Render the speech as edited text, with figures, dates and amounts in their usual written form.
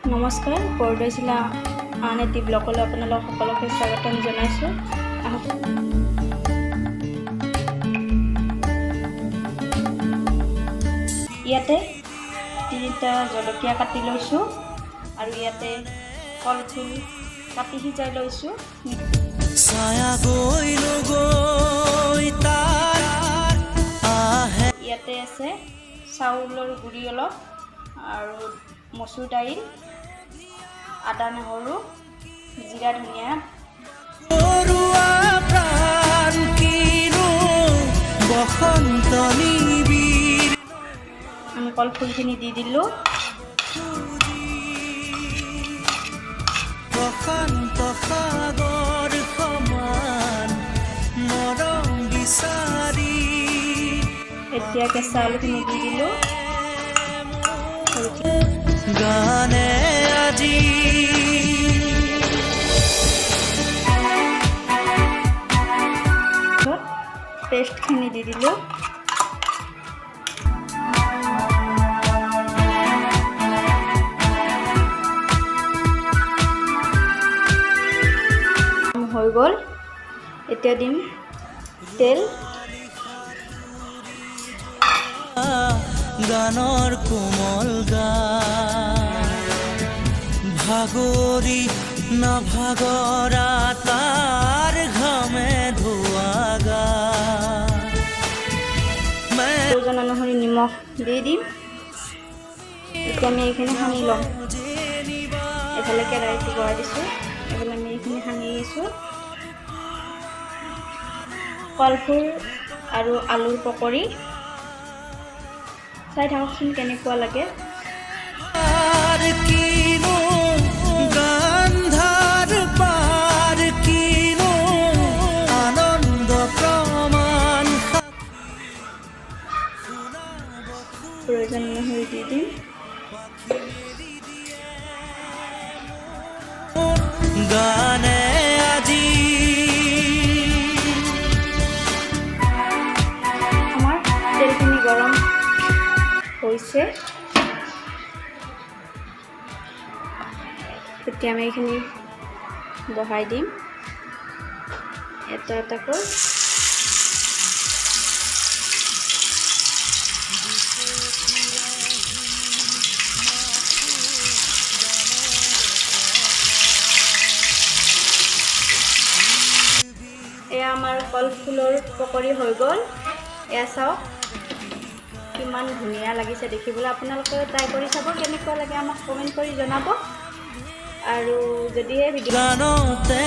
নমস্কাৰ, বৰদৈচিলা আন এটি ব্লগলৈ আপোনালোক সকলোকে স্বাগতম জনাইছোঁ। আহক। ইয়াতে তিনিটা জলকীয়া কাটি লৈছোঁ আৰু ইয়াতে কলফুল কাটি সিজাই লৈছোঁ। ছায়া গৈ নগৈ তাৰ আহে। ইয়াতে আছে চাউলৰ গুড়ি অলপ আৰু মচুৰ দাইল, আদা, নহৰু, জিৰা, ধনিয়া। বৰুৱা প্ৰাণ কিনো বসন্ত নিবিড়। আমি কলফুলখিনি দি দিলোঁ। প্ৰশান্ত সাগৰ সমান মৰম বিচাৰি। এতিয়া কেঁচা আলুখিনি দি দিলোঁ। গানে আজি। পিছত পেষ্টখিনি দি দিলোঁ। হৈ গ'ল। এতিয়া দিম তেল। গানৰ কোমল গা ভাগৰি নাভাগৰা তাৰ ঘামে ধোৱা গা। প্ৰয়োজন অনুসৰি নিমখ দি দিম। এতিয়া আমি এইখিনি সানি ল'ম। এইফালে কেৰাহীটো বহাই দিছোঁ, এইফালে আমি এইখিনি সানি আছোঁ। কলফুল আৰু আলুৰ পকৰি চাই থাককচোন কেনেকুৱা লাগে। কিনো গান্ধাৰ পাৰ, কিনো আনন্দ প্ৰমাণ। প্ৰয়োজন অনুসৰি দি দিম। গানে আজি। আমাৰ তেলখিনি গৰম হৈছে। এতিয়া আমি এইখিনি বহাই দিম এটা এটাকৈ। এয়া আমাৰ কলফুলৰ পকৰি হৈ গ'ল। এয়া চাওক, কিমান ধুনীয়া লাগিছে দেখিবলৈ। আপোনালোকেও ট্ৰাই কৰি চাব, কেনেকুৱা লাগে আমাক কমেণ্ট কৰি জনাব। আৰু যদিহে ভিডিঅ' গানতে